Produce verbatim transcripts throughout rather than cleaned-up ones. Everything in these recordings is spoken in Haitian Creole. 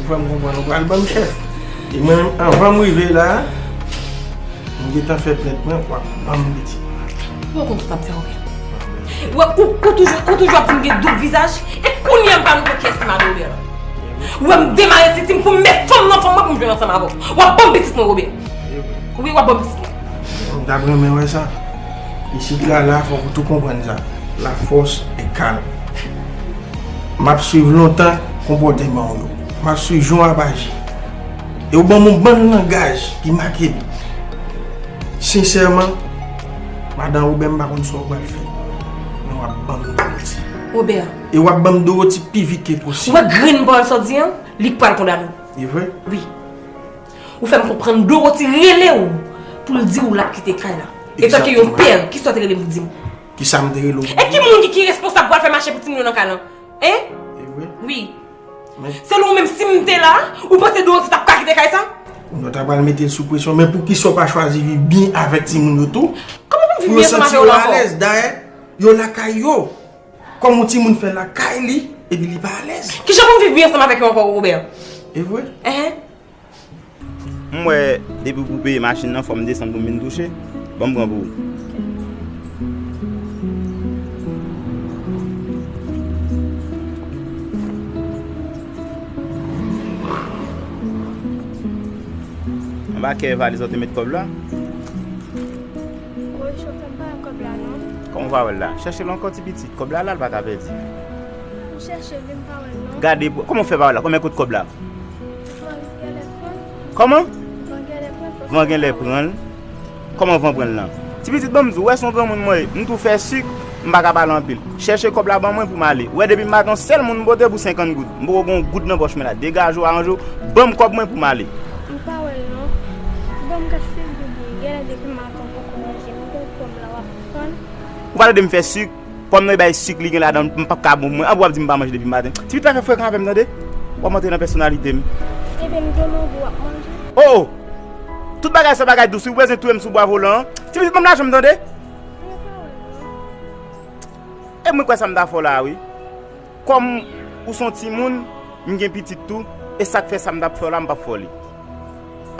Fò m konprann, ou pral ban m chèf. E mwen menm, anvan m rive la, m gentan fè plent mwen, w ap ban m pitit mwen. Ou konn sa w t ap fè, Obè. Ou, ou, ou toujou, ou toujou ap di m gen doub vizaj, e kounye a m pa menm konn kiyès ki madan Obè la. Ou wè m demare senti m pou m met fanm nan fanm mwen pou m jwenn ansanm avè w. W ap ban m pitit mwen, Obè. Wi, w ap ban m pitit mwen. M t ap renmen wè sa. Isit la, la, fòk ou tou konprann sa. La force est calme. M ap swiv lontan konpòteman w yo. M ap swiv jan w ap aji. E w ban m yon bann langaj ki make m. Sensèman, madan Obè, m pa konn sa w pral fè. Men w ap ban m Dorothy. Obè. E w ap ban m Dorothy pi vit ke posib. Ou wè grenn pawòl sa w di an? Li k pral kondane w. E vre? Wi. Ou fè m konprann Dorothy rele w pou l di w l ap kite kay la. Egzakteman. Etanke yon pè, kisa w te rele m pou di m? Kisa m te rele w pou di m? E ki moun ki, ki responsab pou al fè mache pou timoun yo nan kay lan? Hein? E vre? Wi. Men selon ou menm, si m te la, ou panse Dorothy t ap ka kite kay sa? Ou ta pral mete l sou presyon, men poukisa w pa chwazi viv byen avèk timoun yo tou? Kòman pou m viv byen ansanm avè w la ankò? Pou yo santi yo alèz, dayè, yo lakay yo. Kòm yon timoun fè lakay li, epi li pa alèz. Kijan pou m viv byen ansanm avèk yo ankò, Obè? E vre? Ehe. M wè depi pou peye machin nan, fò m desann pou m vin touche. Ban m pran pou ou. Anba kè valiz ou te met kòb la? Wi, chofè, m pa wè kòb la, non. Kòman w pa wè l la? Chèche l ankò, ti pitit. Kòb la la, l pa ka pèdi. M chèche l, m pa wè l, non. Gade, kòman w fè pa wè l la? Kòman kote kòb la? Van genlè pran l. Kòman? Van genlè pran l, paske m pa wè l. Van genlè pran l. Kòman van pran l lan? Ti pitit, ban m di w, wè se yon granmoun mwen ye. M tou fè sik, m pa ka pale anpil. Chèche kòb la ban mwen pou m ale. Ou wè depi maten yon sèl moun m pote pou senkant goud. M poko gen yon goud nan pòch mwen la. Degaje w, aranje w, ban m kòb mwen pou m ale. M pa wè l non. Ban m gad figi w byen. Genlè depi maten w poko manje. M gen yon pòm la, w ap pran l. Ou pa tande m fè sik? Pòm nan e bay sik li gen ladan l, m p ap ka bon pou mwen. Anben w ap di m pa manje depi maten. Ti pitit, pa fè frekan avè m, tande? W ap antre nan pèsonalite m. Ebyen m gen manje, w ap manje. Oh! Tout bagay se bagay dous wi, ou bezwen touye m sou bwa volan an. Ti pitit, ban m lajan m, tande? M pa wè non. E mwen kwè sa m ta fè w la a wi. Kòm ou se yon timoun, m gen pitit tou, e sa k fè sa m t ap fè w la, m p ap fè w li.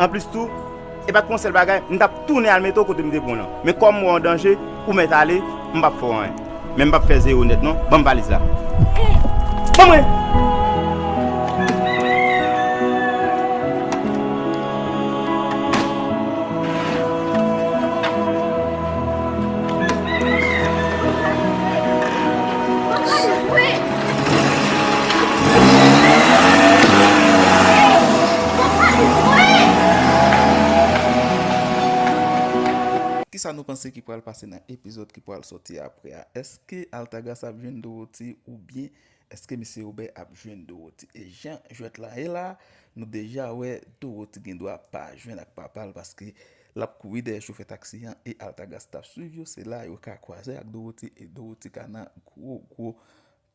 Anplis tou, e pa t pou yon sèl bagay, m t ap tounen al mete w kote m te pran w lan. Men kòm m wè w an danje, ou mèt ale, m p ap fè w anyen. Men m p ap fè zewo nèt non. Ban m valiz la. Ban mwen! Kisa nou panse ki pral pase nan epizòd ki pral sòti apre a? Èske Altagras ap jwenn Dorothy oubyen èske mesye Obè ap jwenn Dorothy? E jan jwèt la ye la, nou deja wè Dorothy gen dwa pa jwenn ak papa l paske l ap kouri dèyè chofè taksi an e Altagras t ap swiv yo. Se la yo ka kwaze ak Dorothy e Dorothy ka nan gwo, gwo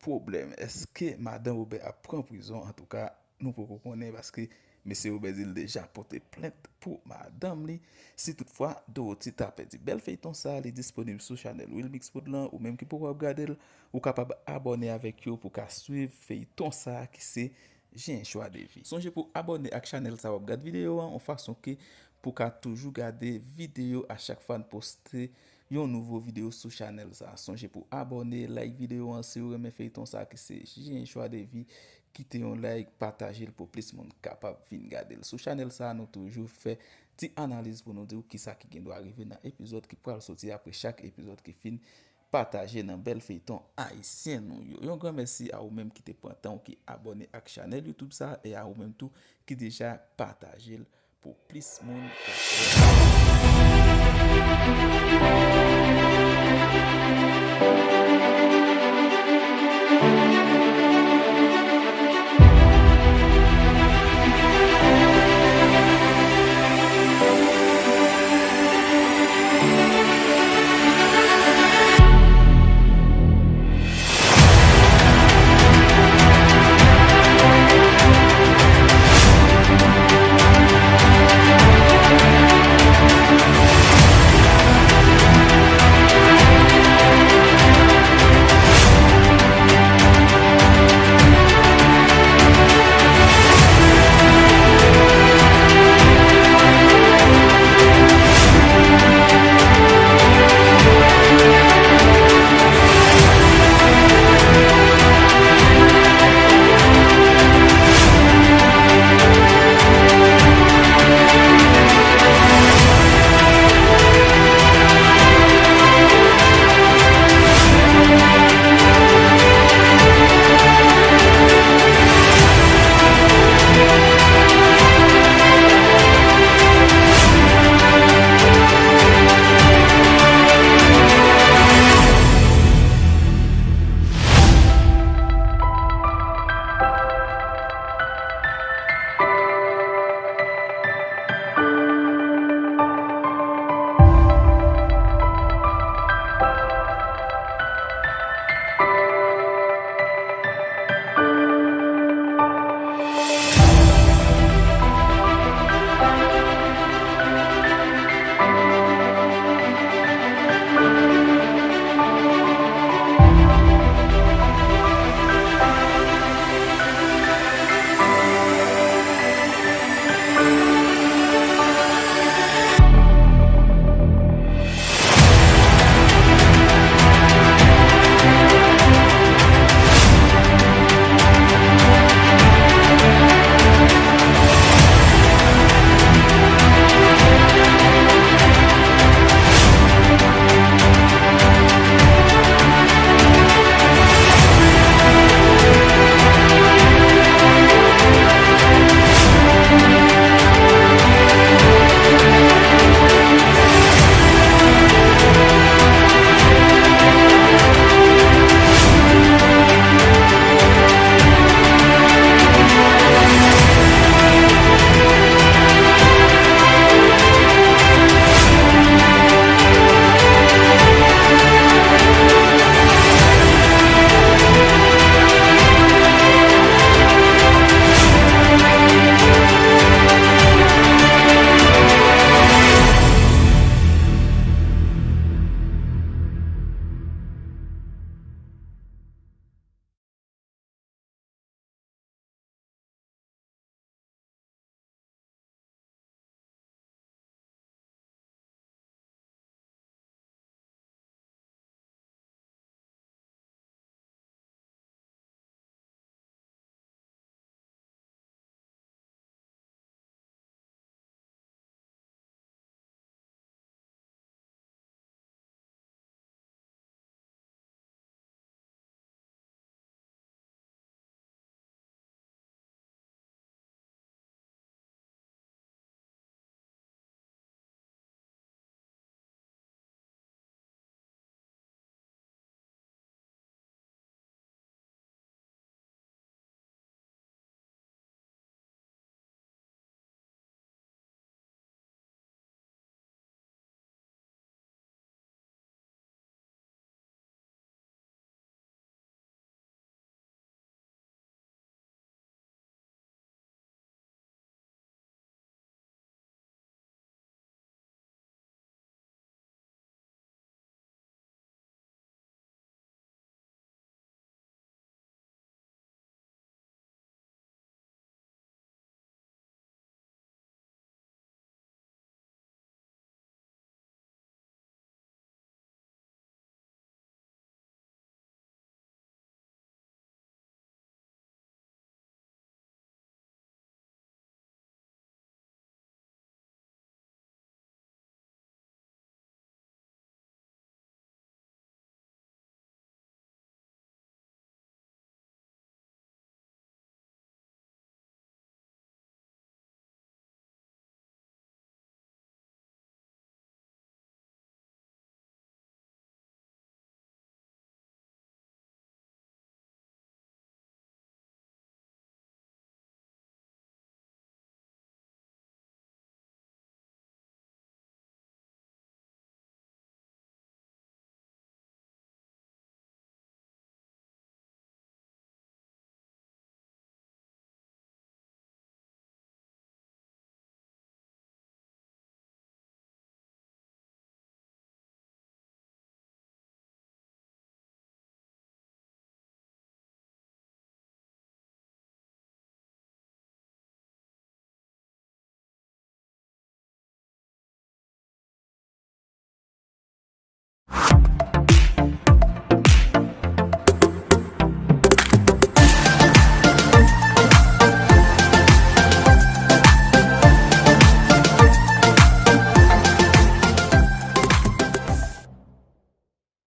pwoblèm. Èske madan Obè ap pran prizon? Antouka, nou poko konnen paske mesye Obè di l deja pote plent pou madanm li. Si toutfwa Dorothy ta pèdi. Bèl feyton sa, li disponib sou chanèl Wilmix Prod lan. Ou menm ki poko ap gade l, ou kapab abòne avèk yo pou ka swiv feyton sa ki se J'ai un choix de vie. Sonje pou abòne ak chanèl sa w ap gad videyo an, yon fason ke pou ka toujou gade videyo a chak fwa n poste yon nouvo videyo sou chanèl sa. Sonje pou abòne, like videyo an si w renmen feyton sa ki se J'ai un choix de vie. Kite yon like, pataje l pou plis moun kapab vin gade l. Sou chanèl sa, nou toujou fè ti analiz pou nou di w kisa ki gen dwa rive nan epizòd ki pral soti apre chak epizòd ki fin pataje nan bèl feyton ayisyen nou yo. Yon gran mèsi a ou menm ki te pran tan w ki abòne ak chanèl YouTube sa e a ou menm tou ki deja pataje l pou plis moun ka wè.